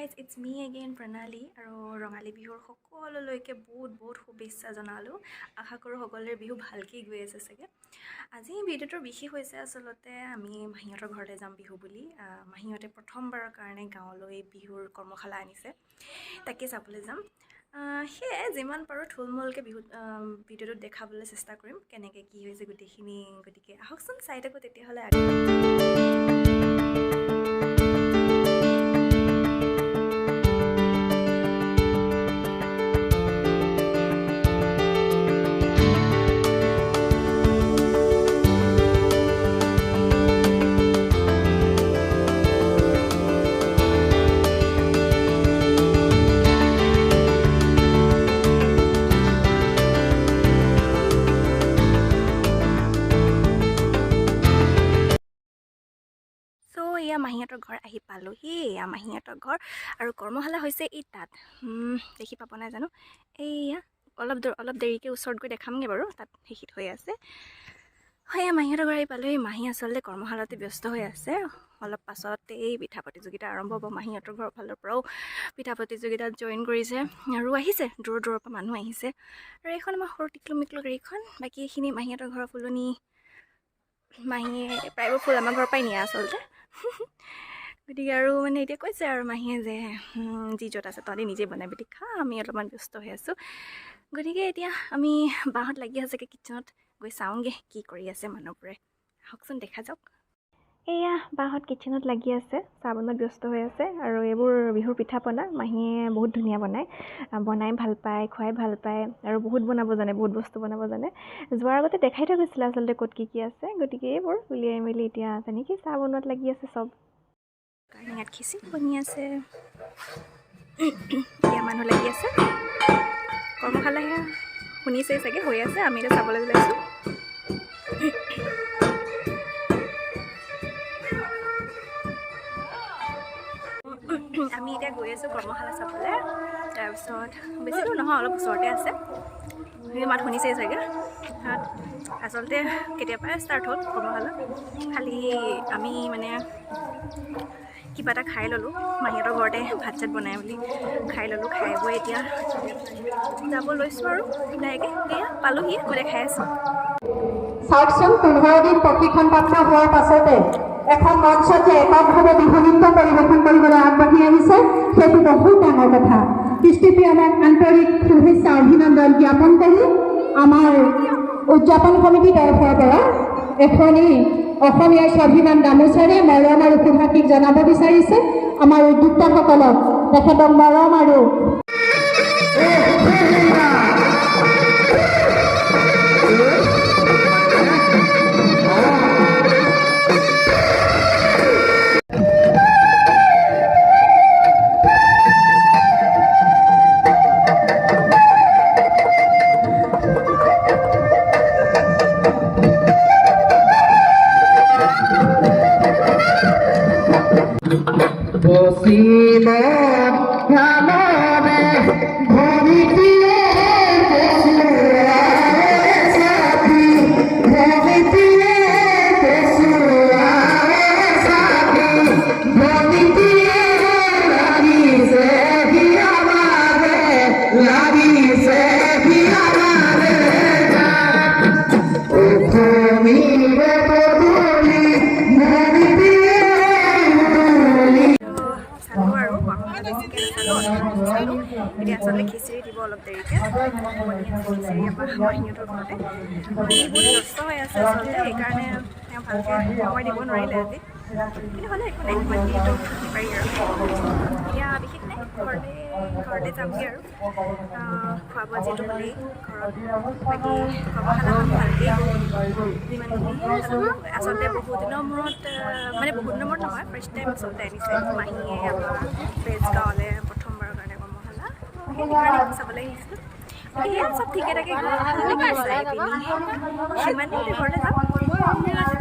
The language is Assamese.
Guys, it's me again, Pranali. আৰু ৰঙালী বিহুৰ সকলোলৈকে বহুত বহুত শুভেচ্ছা জনালোঁ। আশা কৰোঁ সকলোৰে বিহু ভালকৈ গৈ আছে চাগে। আজি ভিডিঅ'টোৰ বিশেষ হৈছে, আচলতে আমি মাহীহঁতৰ ঘৰলৈ যাম বিহু বুলি। মাহীহঁতে প্ৰথমবাৰৰ কাৰণে গাঁৱলৈ বিহুৰ কৰ্মশালা আনিছে, তাকে চাবলৈ যাম। সেয়াই, যিমান পাৰোঁ থুলমূলকৈ বিহুত ভিডিঅ'টোত দেখাবলৈ চেষ্টা কৰিম কেনেকৈ কি হৈছে গোটেইখিনি। গতিকে আহকচোন, চাই থাকোঁ তেতিয়াহ'লে। চ' এয়া মাহীহঁতৰ ঘৰ আহি পালোহি। এয়া মাহীহঁতৰ ঘৰ আৰু কৰ্মশালা হৈছে এই তাত। দেখি পাব নাই জানো। এইয়া অলপ দূৰ, অলপ দেৰিকৈ ওচৰত গৈ দেখামগৈ বাৰু, তাত সেইখিত হৈ আছে। হয়, এয়া মাহীহঁতৰ ঘৰ আহি পালোহি। মাহী আচলতে কৰ্মশালাতে ব্যস্ত হৈ আছে। অলপ পাছতেই পিঠা প্ৰতিযোগিতা আৰম্ভ হ'ব। মাহীহঁতৰ ঘৰৰ ফালৰ পৰাও পিঠা প্ৰতিযোগিতাত জইন কৰিছে আৰু আহিছে, দূৰৰ দূৰৰ পৰা মানুহ আহিছে। আৰু এইখন আমাৰ সৰু টিকলু মিকলু গাড়ীখন। বাকী এইখিনি মাহীহঁতৰ ঘৰৰ ফুলনি। মাহীয়ে প্ৰায়বোৰ ফুল আমাৰ ঘৰৰ পৰাই নিয়ে আচলতে। গতিকে আৰু মানে এতিয়া কৈছে আৰু মাহীয়ে যে যি য'ত আছে তহঁতি নিজে বনাই মেলি খা, আমি অলপমান ব্যস্ত হৈ আছোঁ। গতিকে এতিয়া আমি বাহঁত লাগি আছে কিটচেনত, গৈ চাওঁগৈ কি কৰি আছে মানুহবোৰে। আহকচোন, দেখা যাওক। এয়া বাহঁত কিটচেনত লাগি আছে, চাহ বনোৱাত ব্যস্ত হৈ আছে। আৰু এইবোৰ বিহুৰ পিঠা পনা মাহীয়ে বহুত ধুনীয়া বনায়, বনাই ভাল পায়, খুৱাই ভাল পায় আৰু বহুত বনাব জানে, বহুত বস্তু বনাব জানে। যোৱাৰ আগতে দেখাই থৈ গৈছিলে আচলতে ক'ত কি কি আছে। গতিকে এইবোৰ উলিয়াই মেলি এতিয়া তেনেকেই চাহ বনোৱাত লাগি আছে চব। কাৰণে ইয়াত খিচিৰি বনি আছে। এয়া মানুহ লাগি আছে। কৰ্মশালা সেয়া শুনিছেই চাগে, হৈ আছে। আমি এতিয়া চাবলৈ ওলাইছোঁ। আমি এতিয়া গৈ আছোঁ কৰ্মশালা চাবলৈ। তাৰপিছত বেছি দূৰ নহয়, অলপ ওচৰতে আছে। সেই মাত শুনিছেই চাগে। তাত আচলতে কেতিয়াৰ ষ্টাৰ্ট হ'ল কৰ্মশালা। খালি আমি মানে কিবা এটা খাই ল'লোঁ, মাহীহঁতৰ ঘৰতে ভাত চাত বনাই মেলি খাই ল'লোঁ। খাই বৈ এতিয়া যাব লৈছোঁ আৰু লাহেকৈ। এয়া পালোহি, মই দেখাই আছোঁ। চাওকচোন, 15 দিন প্ৰশিক্ষণপ্ৰাপ্ত হোৱাৰ পাছতে এখন মঞ্চত যে এককভাৱে বিহু নৃত্য পৰিৱেশন কৰিবলৈ আগবাঢ়ি আহিছে, সেইটো বহুত ডাঙৰ কথা। কৃষ্টিপ্ৰিয়মক আন্তৰিক শুভেচ্ছা অভিনন্দন জ্ঞাপন কৰি আমাৰ উদযাপন সমিতিৰ তৰফৰ পৰা এখনি অসমীয়াৰ স্বাভিমান গামোচাৰে মৰম আৰু শুভাশীষ জনাব বিচাৰিছে আমাৰ উদ্যোক্তাসকলক। তেখেতক মৰম আৰু পশ্চিমত ধানৰে ধৰিত্ৰীয়ে কচুৱাৰে ছাতি, ধৰিত্ৰীয়ে কচুৱাৰে ছাতি, ধৰিত্ৰীয়ে লাগিছে হিয়া মাজে, লাগিছে হিয়া মাজে। অসমীৰে পদূলি ধৰিত্ৰীয়ে উদুলি। চালোঁ আৰু কৰ্মশালা বেছিকৈ নাচালোঁ, অলপমান চালোঁ। এতিয়া আচলতে খিচিৰি দিব অলপ দেৰিকৈ, বনি আছে খিচিৰি আমাৰ মাহীহঁতৰ ঘৰতে। মাহী বহুত ব্যস্ত হৈ আছে আচলতে, সেইকাৰণে তেওঁ ভালকৈ সময় দিব নোৱাৰিলে আজি। কিন্তু হ'লেও একো নাই, ইমানখিনিতো পাৰি। আৰু এতিয়া বিশেষ নাই, ঘৰলৈ যামগৈ আৰু খোৱা বোৱা যিহেতু হ'লেই ঘৰত। বাকী কৰ্মশালাখন ভালকেই গ'ল, যিমানখিনি চালোঁ। আচলতে বহুত দিনৰ মূৰত, মানে বহুত দিনৰ মূৰত নহয়, ফাৰ্ষ্ট টাইম আচলতে আনিছে মাহীয়ে আমাৰ বেজগাঁৱলৈ প্ৰথমবাৰৰ কাৰণে কৰ্মশালা। সেইকাৰণে চাবলৈ আহিছিলোঁ। গতিকে সেয়া চব ঠিকে থাকে গ'ল, ভাল লাগিল চাই পিনি। সিমানেই, এতিয়া ঘৰলৈ যাম।